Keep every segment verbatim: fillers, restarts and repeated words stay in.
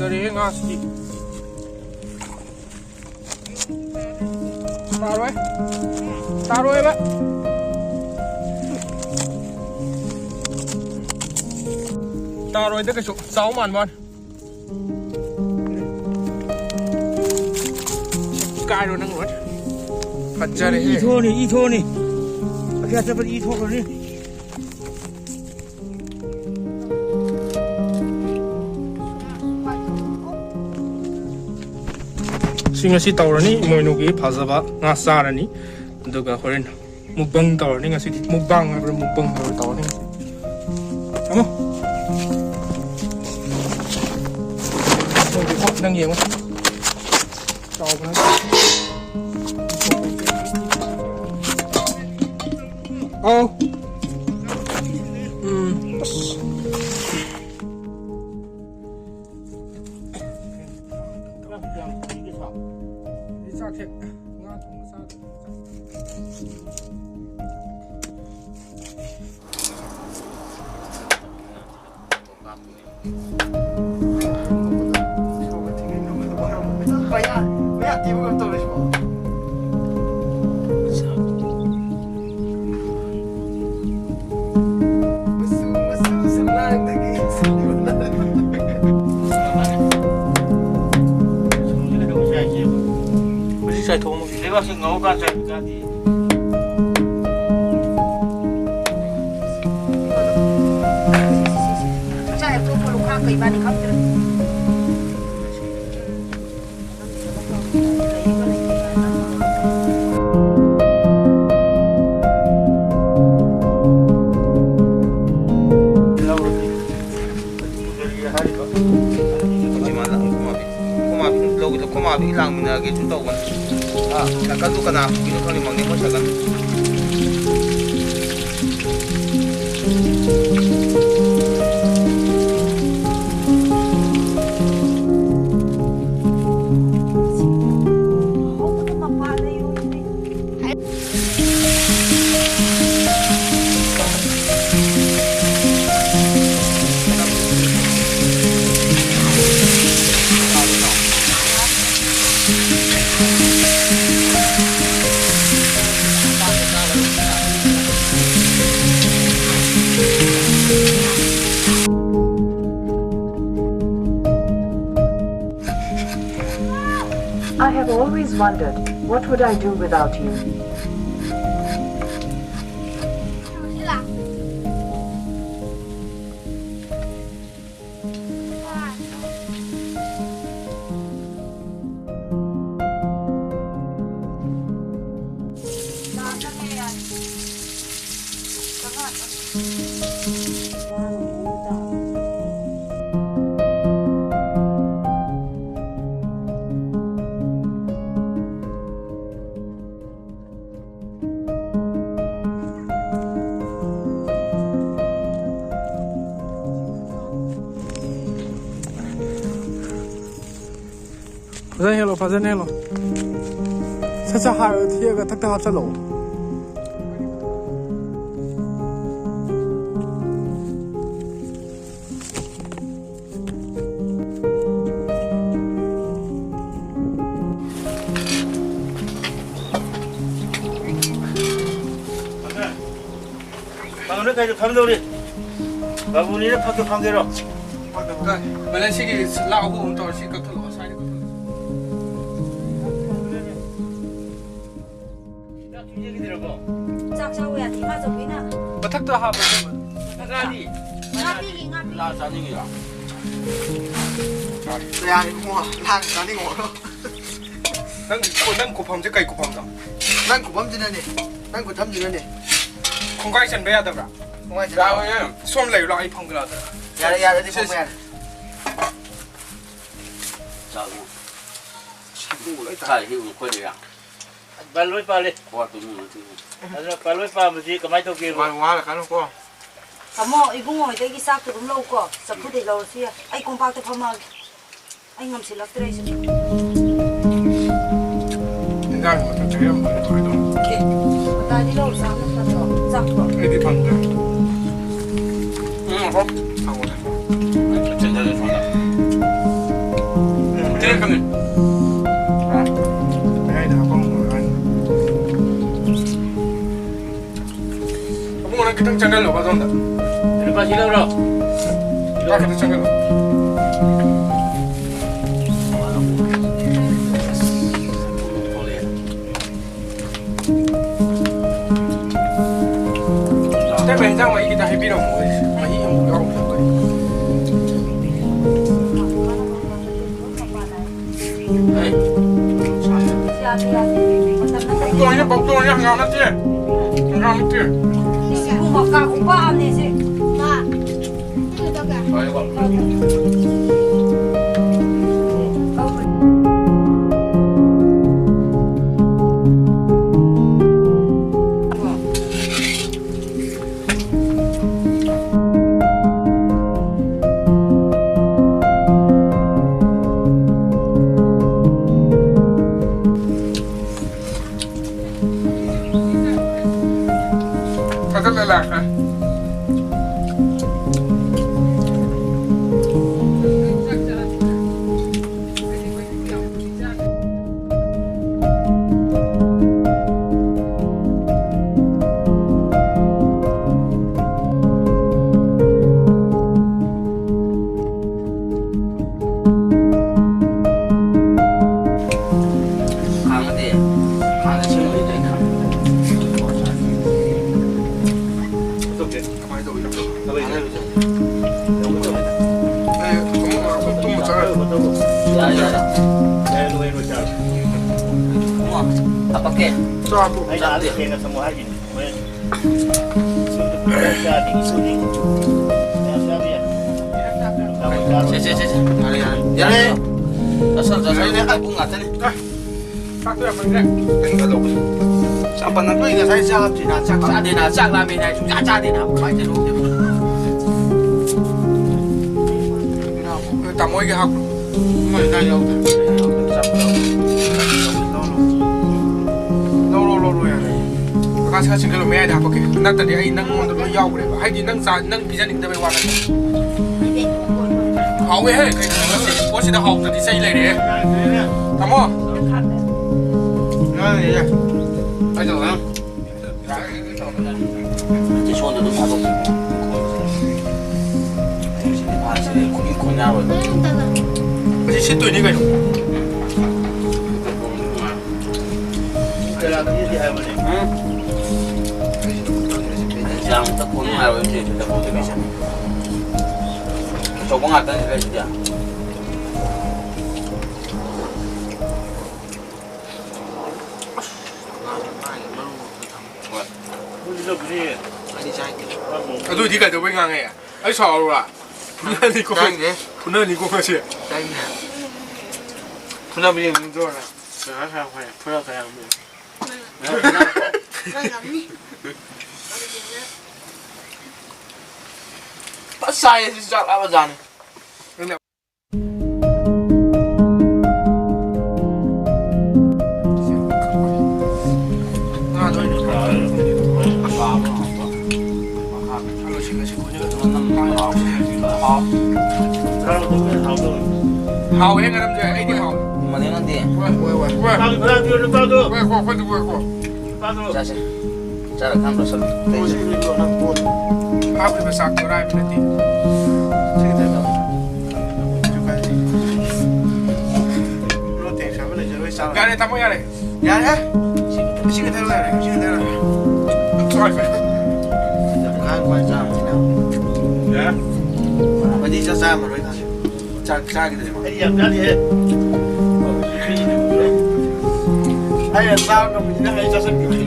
ꯐꯖꯔꯦꯍꯦ ꯉꯥꯁꯤꯗꯤ꯫ ꯇꯥꯔꯣꯏ꯫ ꯇꯥꯔꯣꯏꯕ꯫ ꯇꯥꯔꯣꯏꯗ ꯀꯩꯁꯨ꯫ ꯆꯥꯎ ꯃꯥꯟꯕ ꯋꯥꯅꯤ꯫ ꯀꯥꯏꯔꯣ ꯅꯪ ꯂꯣꯏ꯫ ꯐꯖꯔꯦꯍꯦ꯫ E ꯊꯣꯛꯑꯅꯤ, E ꯊꯣꯛꯑꯅꯤ꯫ ꯑꯁꯤ ꯑꯆꯠꯄꯗꯤ ꯏ ꯊꯣꯛꯈ꯭ꯔꯅꯤ꯫ ꯁꯤ ꯉꯁꯤ ꯇꯧꯔꯅꯤ, ꯏꯃꯣꯏꯅꯨꯒꯤ ꯐꯖꯕ ꯉꯥ ꯆꯥꯔꯅꯤ, ꯑꯗꯨꯒ ꯍꯣꯔꯦꯟ mukbang ꯇꯧꯔꯅꯤ꯫ ꯉꯁꯤꯗꯤ mukbang ꯍꯥꯏꯕ꯭ꯔꯥ, mukbang ꯍꯥꯏꯕ꯭ꯔꯥ ꯇꯧꯔꯅꯤ ꯉꯁꯤ꯫ ꯊꯝꯃꯣ꯫ ꯅꯪ ꯌꯦꯡꯉꯣ꯫ ꯆꯥꯎꯕ꯭ꯔꯥ? ꯑꯧ꯫ ꯎꯝ꯫ ꯑꯁ꯫ ꯑꯩ ꯆꯥꯛꯁꯦ ꯉꯥ ꯊꯣꯡꯕ ꯆꯥꯗ꯭ꯔꯤ꯫ ꯃꯁꯤ ꯆꯥꯏꯊꯣꯛꯑꯝꯃꯒꯦ꯫ ꯂꯩꯕꯥꯛꯁꯤ ꯉꯧꯔꯀꯥꯟ ꯆꯥꯏꯕ ꯆꯥꯗꯦ꯫ ꯉꯁꯥꯏ ꯑꯇꯣꯞꯄ ꯂꯨꯈꯥꯛ ꯀꯩ ꯏꯕꯥꯅꯤ ꯈꯪꯗ꯭ꯔꯦ꯫ ꯂꯧꯒꯦ, ꯈꯣꯃꯥꯕꯤ ꯂꯥꯡꯃꯤꯟꯅꯒꯦꯁꯨ ꯇꯧꯕꯅꯤ꯫ ꯑꯥ, ꯁꯥꯏꯀꯜꯗꯨ ꯀꯅꯥ ꯄꯨꯒꯤꯅꯣ ꯈꯪꯗꯦ, ꯃꯪꯅꯦ ꯃꯣꯏ cycle. Always wondered, what would I do without you? ꯐꯖꯅ ꯍꯦꯜꯂꯣ, ꯐꯖꯅ ꯍꯦꯜꯂꯣ꯫ ꯁꯠ ꯁꯠ ꯍꯥꯏꯔꯣ, ꯊꯦꯛꯑꯒ ꯊꯛꯇ ꯍꯥꯞꯆꯜꯂꯛꯑꯣ꯫ ꯐꯪꯉꯔꯣꯏ, ꯀꯩꯅꯣ ꯐꯝꯗꯧꯔꯤ? ꯕꯥꯕꯨꯅꯤꯅ ꯐꯛꯇ ꯐꯝꯒꯦꯔꯣ? ꯕꯦꯂꯦꯟꯁ ꯁꯤꯒꯤ ꯂꯥꯛ ꯑꯍꯨꯝ ꯑꯃ ꯇꯧꯔ ꯁꯤ ꯀꯛꯊꯠꯂꯛꯑꯣ, ꯁ꯭ꯋꯥꯏꯗ ꯀꯛꯊꯠꯂꯛꯑꯣ꯫ ꯆꯥꯛ ꯄꯤꯖꯈꯤꯗ꯭ꯔꯕꯣ? ꯆꯥꯛ ꯆꯥꯕ ꯌꯥꯗꯦ, ꯏꯃꯥ ꯆꯧꯕꯤꯅ꯫ ꯃꯊꯛꯇ ꯍꯥꯞꯄꯣ, ꯏꯕꯦꯝꯃ꯫ ꯃꯊꯛ ꯍꯥꯞꯄꯤ꯫ ꯉꯥ ꯄꯤꯒꯦ, ꯉꯥ ꯄꯤꯒꯦ꯫ ꯉꯥ ꯆꯥꯅꯤꯡꯉꯤꯔꯣ? ꯌꯥꯔꯦ, ꯏꯕꯨꯡꯉꯣ, ꯂꯥꯡ ꯆꯥꯅꯤꯡꯉꯣ꯫ ꯅꯪ, ꯅꯪ ꯈꯨꯐꯝꯁꯦ ꯀꯩ ꯈꯨꯐꯝꯅꯣ? ꯅꯪ ꯈꯨꯐꯝꯁꯤꯅꯅꯦ, ꯅꯪ ꯈꯨꯊꯝꯁꯤꯅꯅꯦ꯫ ꯈꯣꯡꯒꯥꯏ ꯆꯟꯕ ꯌꯥꯗꯕ꯭ꯔꯥ? ꯈꯣꯡꯒꯥꯏ ꯆꯟꯕ ꯌꯥꯔꯣꯏꯌꯦ꯫ ꯁꯣꯝ ꯂꯩꯔꯨ ꯂꯥꯎ, ꯑꯩ ꯐꯝꯒꯦ ꯂꯥꯎ꯫ ꯌꯥꯔꯦ, ꯌꯥꯔꯦ, ꯑꯗꯨꯗꯤ ꯁꯦ, ꯐꯝꯕ ꯁꯦ꯫ ꯌꯥꯔꯦ꯫ ꯆꯥꯛ ꯁꯤꯕꯨ ꯂꯣꯏ ꯇꯥꯏ꯫ ꯆꯥꯛ ꯏꯁꯤꯡ ꯑꯩꯈꯣꯏꯗ ꯌꯥ꯫ ꯕꯟ ꯂꯣꯏ ꯄꯥꯜꯂꯤ꯫ ꯋꯥꯠꯄ ꯏꯃꯨꯡ ꯅꯠꯇꯦ꯫ ꯑꯗꯨꯅ ꯕꯟ ꯂꯣꯏ ꯄꯥꯟꯕꯁꯤ ꯀꯃꯥꯏꯅ ꯇꯧꯒꯦꯕ? ꯋꯥ-, ꯋꯥꯔꯀꯅꯨꯀꯣ꯫ ꯇꯥꯃꯣ, ꯏꯕꯨꯡꯉꯣ ꯍꯣꯏꯗꯒꯤ ꯆꯥꯛꯇꯣ ꯑꯗꯨꯝ ꯂꯧꯀꯣ꯫ ꯆꯐꯨꯗꯩ ꯂꯧꯔꯁꯨ ꯌꯥꯏ꯫ ꯑꯩ ꯀꯣꯝꯄꯥꯛꯇ ꯐꯝꯃꯛꯑꯒꯦ꯫ ꯑꯩ ꯉꯝꯁꯤꯜꯂꯛꯇ꯭ꯔꯦ ꯑꯩꯁꯨ꯫ ꯏꯟꯖꯥꯡ ꯃꯊꯛꯇ ꯌꯥꯝ ꯐꯔꯦ, ꯀꯃꯥꯏꯅ ꯇꯧꯕ? ꯑꯦ, ꯃꯇꯥꯏꯗꯤ ꯂꯧꯔ ꯆꯥꯕꯅ ꯐꯠꯇ꯭ꯔꯣ? ꯆꯥꯛꯇꯣ꯫ ꯑꯩꯗꯤ ꯐꯪꯗ꯭ꯔꯦ꯫ ꯎꯝ, ꯉꯥꯏꯈꯣ꯫ ꯐꯪꯉꯣꯅꯦ꯫ ꯑꯩ ꯆꯦꯟꯖꯔꯦ ꯁꯣꯝꯗ꯫ ꯎꯝ, ꯇꯦꯛꯀꯅꯤ꯫ ꯃꯌꯥꯏꯗ ꯍꯥꯞꯄꯝꯃꯣ, ꯃꯌꯥꯏꯗ꯫ ꯑꯕꯨꯡꯉꯣ, ꯅꯪ ꯈꯤꯇꯪ ꯆꯪꯍꯜꯂꯣꯕ ꯑꯗꯣꯝꯗ꯫ ꯂꯨꯄꯥ ꯁꯤ ꯂꯧꯔꯣ꯫ ꯈꯤꯇꯪ ꯆꯪꯍꯜꯂꯣ꯫ ꯅꯪ ꯑꯩꯒꯤꯗ ꯍꯥꯏꯕꯤꯔꯝꯃꯣ, ꯑꯩ ꯃꯍꯤ ꯑꯃꯨꯛ ꯌꯥꯎꯔꯛꯇꯕ ꯑꯩ꯫ ꯕꯣꯛꯇꯣꯟꯁꯦ, ꯕꯣꯛꯇꯣꯟꯁꯦ ꯍꯪꯒꯥꯝ ꯅꯠꯇꯦ꯫ ꯍꯪꯒꯥꯝ ꯅꯠꯇꯦ꯫ ꯏꯁ, ꯏꯕꯨꯡꯉꯣ, ꯀꯥ ꯈꯣꯡꯕꯥꯛ ꯑꯃꯅꯦ ꯁꯤ꯫ ꯃꯥ꯫ ꯊꯥꯒꯠꯂ ꯂꯥꯛꯈ꯭ꯔꯦ꯫ ꯈꯥꯡꯉꯗꯤ, ꯈꯥꯡꯉ ꯁꯦꯝꯃꯗꯤ ꯑꯩ ꯈꯥꯡꯉ꯫ ꯀꯃꯥꯏꯅ ꯇꯧꯕꯤꯅꯣ? ꯑꯦ, ꯑꯃꯨꯛ ꯉꯥꯏꯍꯥꯛꯇꯪ ꯇꯨꯝꯃ ꯆꯠꯂꯒꯦ꯫ ꯌꯥꯔꯦ, ꯌꯥꯔꯦ꯫ ꯌꯥꯔꯦ, ꯅꯣꯏ, ꯅꯣꯏ ꯆꯥꯔꯣ꯫ ꯑꯃꯨꯛ ꯍꯥꯞꯄꯛꯀꯦ꯫ ꯆꯥꯛꯄꯨ ꯑꯩꯅ ꯑꯥꯗ ꯆꯥꯗꯦ꯫ ꯁꯦꯡꯅ ꯊꯝꯃꯣ ꯍꯥꯏꯒꯤꯅꯤ꯫ ꯍꯣꯔꯦꯟ꯫ ꯆꯥꯗꯦ, ꯏꯁꯨꯗꯤ꯫ ꯌꯥꯝ ꯆꯥꯕ ꯌꯥꯏ꯫ ꯆꯥꯕ ꯆꯥꯔꯣ꯫ ꯁꯦ, ꯁꯦ, ꯁꯦ, ꯁꯦ꯫ ꯌꯥꯔꯦ, ꯌꯥꯔꯦ꯫ ꯌꯥꯔꯦ꯫ ꯆꯥꯁꯜ, ꯆꯥꯁꯜ꯫ ꯌꯥꯔꯦ, ꯌꯥꯔꯦ꯫ ꯄꯨꯡ ꯉꯥꯛꯇꯅꯤ꯫ ꯑꯦ, ꯆꯥꯛꯇꯣ ꯌꯥꯝ ꯐꯪꯗ꯭ꯔꯦ꯫ ꯀꯩꯅꯣ ꯇꯧꯕ꯫ ꯆꯥꯄꯟ ꯑꯗꯨ ꯑꯩ ꯉꯁꯥꯏ ꯆꯥꯕꯗꯨꯅ ꯆꯥꯛ ꯆꯥꯗꯦꯅ, ꯆꯥꯛ ꯂꯥꯝꯃꯦꯅ ꯍꯥꯏ ꯁꯨꯡꯆꯥ ꯆꯥꯗꯦꯅ꯫ ꯀꯃꯥꯏꯅ ꯇꯧꯔꯤꯅꯣ ꯈꯪꯗꯦ꯫ ꯇꯥꯃꯣ ꯍꯣꯏꯒꯤ ꯍꯥꯞꯄ꯭ꯔꯣ? ꯃꯣꯏ ꯑꯗꯥꯏ ꯌꯥꯎꯗꯦ꯫ ꯂꯧꯔꯣ, ꯂꯧꯔꯣ, ꯌꯥꯔꯦ꯫ ꯀꯀꯥ, ꯁꯤ ꯈꯔ ꯆꯤꯡꯈꯠꯂꯣ, ꯃꯌꯥꯏꯗ ꯍꯥꯞꯄꯛꯀꯦ꯫ ꯅꯠꯇ꯭ꯔꯗꯤ ꯑꯩ ꯅꯪꯉꯣꯟꯗ ꯂꯣꯏ ꯌꯥꯎꯈ꯭ꯔꯦꯕ꯫ ꯍꯥꯏꯗꯤ ꯅꯪ ꯆꯥ-, ꯅꯪ ꯄꯤꯖꯅꯤꯡꯗꯕꯩ ꯋꯥ ꯅꯠꯇꯦ꯫ ꯍꯥꯎꯋꯦꯍꯦ, ꯀꯩꯅꯣ ꯉꯁꯤꯒꯤ ꯄꯣꯠꯁꯤꯗ ꯍꯥꯎꯇ꯭ꯔꯗꯤ ꯆꯩ ꯂꯩꯔꯦꯍꯦ꯫ ꯇꯥꯃꯣ꯫ ꯌꯥꯔꯦ, ꯌꯥꯔꯦ꯫ ꯀꯥꯏ ꯇꯧꯔꯦ? ꯁꯤ ꯁꯣꯝꯗ ꯑꯗꯨꯝ ꯊꯥꯗꯣꯛꯄꯤꯔꯣ꯫ ꯁꯤꯗꯤ ꯐꯥꯔꯁꯤꯗꯤ ꯈꯨꯠ ꯈꯨꯟ ꯌꯥꯔꯣꯏꯕ꯫ ꯑꯁꯤ ꯁꯤꯠꯇꯣꯏꯅꯤ ꯀꯩꯅꯣ꯫ ꯎꯝ꯫ ꯌꯥꯝ ꯆꯠꯄ ꯅꯨꯡꯉꯥꯏꯔꯣꯏ ꯁꯤ ꯆꯠꯄꯁꯦ ꯀꯩꯁꯦ꯫ ꯑꯆꯧꯕ ꯉꯥꯛꯇꯅꯤ ꯂꯩꯁꯤꯗꯤ꯫ ꯍꯣꯏ꯫ ꯑꯗꯨꯗꯤ ꯀꯩꯗꯧꯕꯩ ꯉꯥꯡꯉꯦ? ꯑꯩ ꯁꯥꯎꯔꯨꯔꯥ? ꯐꯨꯅꯅꯤꯀꯣ꯫ ꯆꯥꯏꯅꯦ꯫ ꯐꯨꯅꯅꯤꯀꯣ ꯉꯁꯤ꯫ ꯆꯥꯏꯅꯦ꯫ ꯐꯨꯅꯕ ꯌꯦꯡꯅꯤꯡꯗ꯭ꯔꯣ ꯅꯪ? ꯐꯨꯅ ꯀꯌꯥꯝ ꯅꯪ ꯉꯝꯅꯤ꯫ ꯐꯖ ꯆꯥꯏꯌꯦ ꯁꯤ ꯆꯥꯛ ꯂꯥꯕ ꯖꯥꯠꯅꯤ꯫ ꯍꯥꯎꯋꯦ ꯉꯔꯝꯁꯦ, ꯑꯩꯗꯤ ꯍꯥꯎꯋꯦ꯫ ꯃꯅꯦ ꯅꯪꯗꯤ? ꯍꯣꯏ, ꯍꯣꯏ, ꯍꯣꯏ, ꯍꯣꯏ꯫ ꯂꯨꯄꯥꯗꯣ, ꯂꯨꯄꯥꯗꯣ꯫ ꯍꯣꯏ, ꯍꯣꯏ, ꯑꯩꯈꯣꯏꯗꯤ ꯍꯣꯏ, ꯍꯣꯏ꯫ ꯂꯨꯄꯥꯗꯣ꯫ ꯆꯥꯁꯦ꯫ ꯆꯥꯔ ꯈꯥꯡ ꯂꯣꯏꯁꯜꯂꯣ꯫ ꯍꯥꯞꯈꯤꯕ ꯆꯥꯛꯇꯣ ꯑꯔꯥꯏꯕ ꯅꯠꯇꯦ꯫ ꯁꯤ ꯈꯤꯇꯪ ꯇꯧ꯫ ꯌꯥꯔꯦ, ꯇꯥꯃꯣ, ꯌꯥꯔꯦ꯫ ꯌꯥꯔꯦ꯫ ꯁꯤ ꯈꯤꯇꯪ ꯂꯩꯔꯦ, ꯁꯤ ꯈꯤꯇꯪ ꯂꯩꯔꯦ꯫ ꯈꯥꯡ ꯄꯥꯏ ꯆꯥꯕꯅꯤꯅ꯫ ꯌꯥꯔꯦ꯫ ꯃꯗꯤ ꯆꯥꯛ ꯆꯥꯔꯝꯃꯔꯣꯏ ꯈꯪꯉꯦ꯫ ꯆꯥꯛ ꯆꯥꯈꯤꯗ꯭ꯔꯦꯕ꯫ ꯑꯩ ꯌꯥꯝ ꯆꯥꯗꯦꯍꯦ꯫ ꯑꯩꯅ ꯆꯥꯕ ꯉꯝꯕꯅꯤꯅ ꯑꯩ ꯆꯥꯁꯤꯟꯈꯤꯕꯅꯦ꯫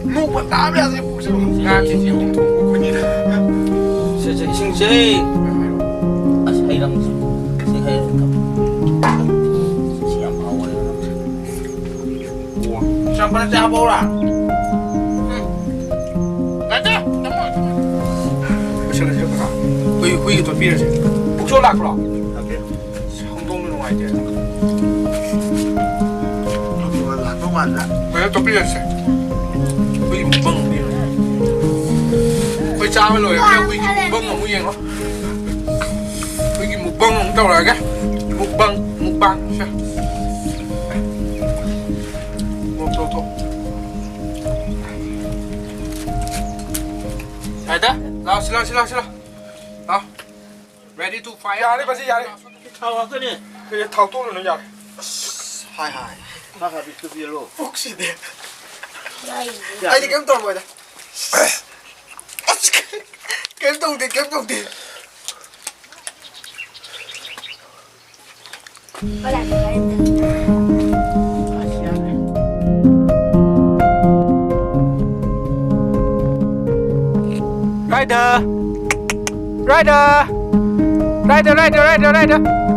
ꯅꯣꯛꯄ ꯇꯥꯕ ꯌꯥꯗꯦ ꯄꯨꯛꯁꯦ꯫ ꯉꯥ ꯀꯦꯖꯤ ꯑꯍꯨꯝ ꯊꯣꯡꯕ ꯑꯩꯈꯣꯏꯅꯤꯅ꯫ ꯁꯦ, ꯁꯦ, ꯏꯁꯤꯡꯁꯦ꯫ ꯑꯁ, ꯍꯩꯔꯝꯁꯦ꯫ ꯁꯤ ꯍꯩꯔꯝ ꯊꯝ-, ꯁꯤ ꯌꯥꯝ ꯍꯥꯎꯕ ꯍꯩꯔꯝꯁꯦ꯫ ꯆꯝꯄ꯭ꯔꯥ ꯆꯥꯕꯧꯔꯥ? ꯎꯝ꯫ ꯂꯥꯛꯇꯦ, ꯇꯥꯃꯣ, ꯇꯥꯃꯣ꯫ ꯂꯣꯏꯁꯤꯜꯂꯁꯤ, ꯀꯀꯥ꯫ ꯍꯨꯏ, ꯍꯨꯏꯒꯤ ꯇꯣꯠꯄꯤꯔꯁꯦ꯫ ꯄꯨꯛꯆꯣ ꯂꯥꯛꯄ꯭ꯔꯣ? ꯂꯥꯛꯇꯦ꯫ ꯍꯧꯗꯣꯡꯗꯣ ꯅꯨꯡꯉꯥꯏꯇꯦ꯫ ꯂꯥꯛꯇꯧ ꯃꯥꯟꯗ꯭ꯔꯥ? ꯀꯩꯅꯣ ꯇꯣꯠꯄꯤꯔꯁꯦ꯫ ꯍꯨꯏꯒꯤ ꯃꯨꯛꯕꯥꯡ ꯑꯃꯨꯛ ꯌꯦꯡꯉꯣ꯫ ꯑꯩꯈꯣꯏ ꯆꯥꯕ ꯂꯣꯏꯔꯒ ꯍꯨꯏꯒꯤ ꯃꯨꯛꯕꯥꯡ ꯑꯃꯨꯛ ꯌꯦꯡꯉꯣ꯫ ꯍꯨꯏꯒꯤ ꯃꯨꯛꯕꯥꯡ ꯑꯃꯨꯛ ꯇꯧꯔꯛꯑꯒꯦ꯫ ꯃꯨꯛꯕꯥꯡ, ꯃꯨꯛꯕꯥꯡ꯫ ꯁꯦ꯫ ꯊꯣꯛ, ꯊꯣꯛ, ꯊꯣꯛ꯫ ꯌꯥꯏꯗ? ꯂꯥꯎ, ꯁꯤ ꯂꯥꯎ, ꯁꯤ ꯂꯥꯎ, ꯁꯤ ꯂꯥꯎ꯫ ꯂꯥꯎ꯫ Ready to fire. ꯌꯥꯔꯦ, ꯃꯁꯤ ꯌꯥꯔꯦ꯫ ꯊꯥꯎ ꯉꯥꯛꯇꯅꯦ꯫ ꯑꯦ, ꯊꯥꯎ ꯇꯣꯛꯂꯨꯅꯨ, ꯌꯥꯔꯦ꯫ ꯑꯁ, ꯍꯥꯏ, ꯍꯥꯏ꯫ ꯈꯔ ꯈꯔ ꯕꯤꯁꯀꯨꯠ ꯄꯤꯔꯣ꯫ ꯄꯨꯛꯁꯤꯗꯤ꯫ ꯑꯩꯗꯤ ꯀꯩꯝ ꯇꯧꯔꯝꯃꯣꯏꯗ꯫ ꯑꯁ, ꯀꯩꯝ ꯇꯧꯗꯦ, ꯀꯩꯝ ꯇꯧꯗꯦ꯫ Rider! Rider! Rider, rider, rider, rider, rider!